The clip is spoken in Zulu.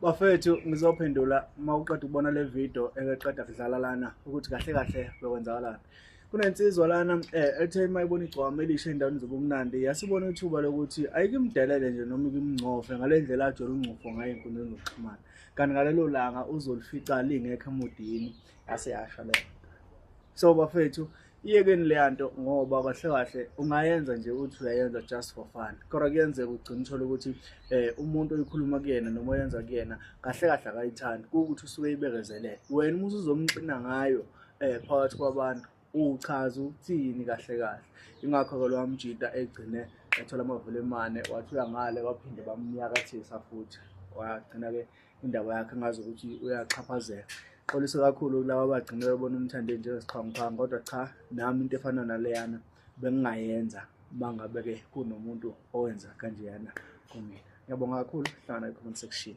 Bafethu, ngizophendula uma uqeda ukubona le video ekeqeda kudlala lana ukuthi kahle kahle bekwenzakalani. Kunensizwa lana ethe uma ibona igcwama elisha ey'ndaweni zobumnandi yasibona ithuba lokuthi ayikimdelele nje noma ikimngcofe ngale ndlela ajwayele ungcofo ngayo ey'nkundleni zokuxhumana. Kanti ngalelo langa uzolifica lingekho emudini yase yasha leyo. So bafethu, iyekeni leya nto ngoba kahle kahle ungayenza nje uthi uyayenza just for fun, kodwa kuyenzeka ugcine uthole ukuthi umuntu oyikhuluma kuyena noma oyenza kuyena kahle kahle akayithandi, kuwukuthi usuke eyibekezelele. Wena uma usuzomxina ngayo phakathi kwabantu uchaza ukuthini kahle kahle. Ingakho-ke lo wamjita egcine ethola amavelemane, wathi uyangale waphinde bamnyakathisa futhi wagcina-ke indaba yakhe ngazi ukuthi uyaxhaphazeka. Xolisa kakhulu kulaba abagcine bebona uMthandeni njengesixhwanguxhwangu, kodwa cha, nami into efana naleyana bengingayenza uma ngabe-ke kunomuntu owenza kanjeyana kumina. Ngiyabonga kakhulu, hlangana kwi-comment section.